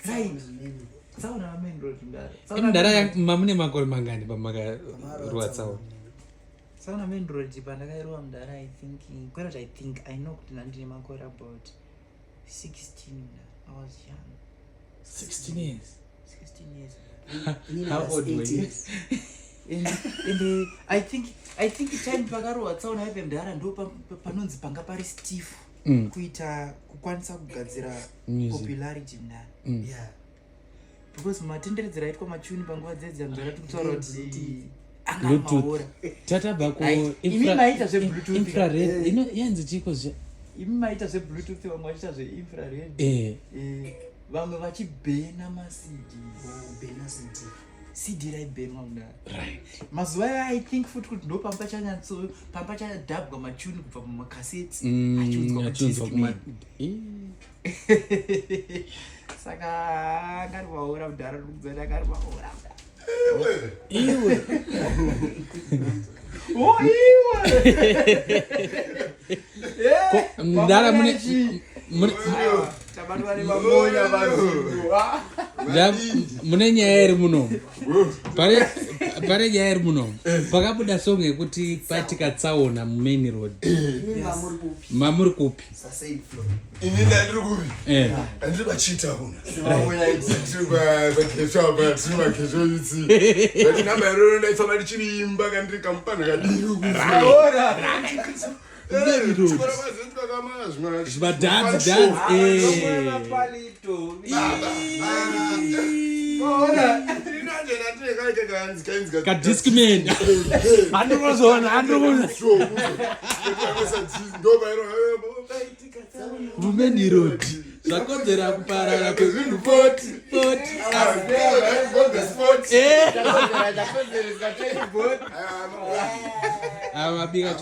Right. Tsaona pamain road, mdara. Tsaona Mdara, main road. mamune makore mangani pamakarwa tsaona? Tsaona main road pandakairova, mdara, I think, kwete kuti I think, I know kuti ndandine makore about 16, mdara. I was young. 16 years? 16 years. Inini How was old were 8 you? years. And I think time pakarohwa tsaona ipe, mdara, ndo panonzi panga pari stiff kuita kukwanisa kugadzira Music. popularity, mdara. Because matenderedzero aitwa machuni panguva dzedzi, mdara, tikutaura kuti anga Bluetooth. maora. Tatabva ku Right. Imi maita zveBluetooth. Infrared ino yanzi chiko zve? Imi maita zveBluetooth, vamwe vachiita zveinfrared. Vamwe vachibhena maCDs. Oh, bhena CD. CD raibhenwa, mudara. Mazuva ayo, I think futi kuti ndo pamba chanyatso pamba chadhabwa machuni kubva mumakaseti achiunzwa achiunzwa kuDiscman. kuma. Saka angari maora, mudhara, ndikudzati angari maora, mudhara. Iwe. O iwe. Mdara, mune Tabatwa nemamonya mazungu. Mune nyaya iri munomu. Pane nyaya iri munomu. Pakabuda song yekuti patika tsaona mumain road. Imi mamuri kupi? Mamuri kupi? Sasaid flow. Ini ndandiri kupi? Andiri pachita kuna tiri pagesho apa, tiri magesho itsi, but namba iroro ndaifamba ndichirimba kandiri kamupano kadiki. Zvimadhanzi dhanzi. Palito. Kadiscman andinozoona, andinoona mumain road, zvakonzera kuparara kwezvinhu 40 40. Mabika.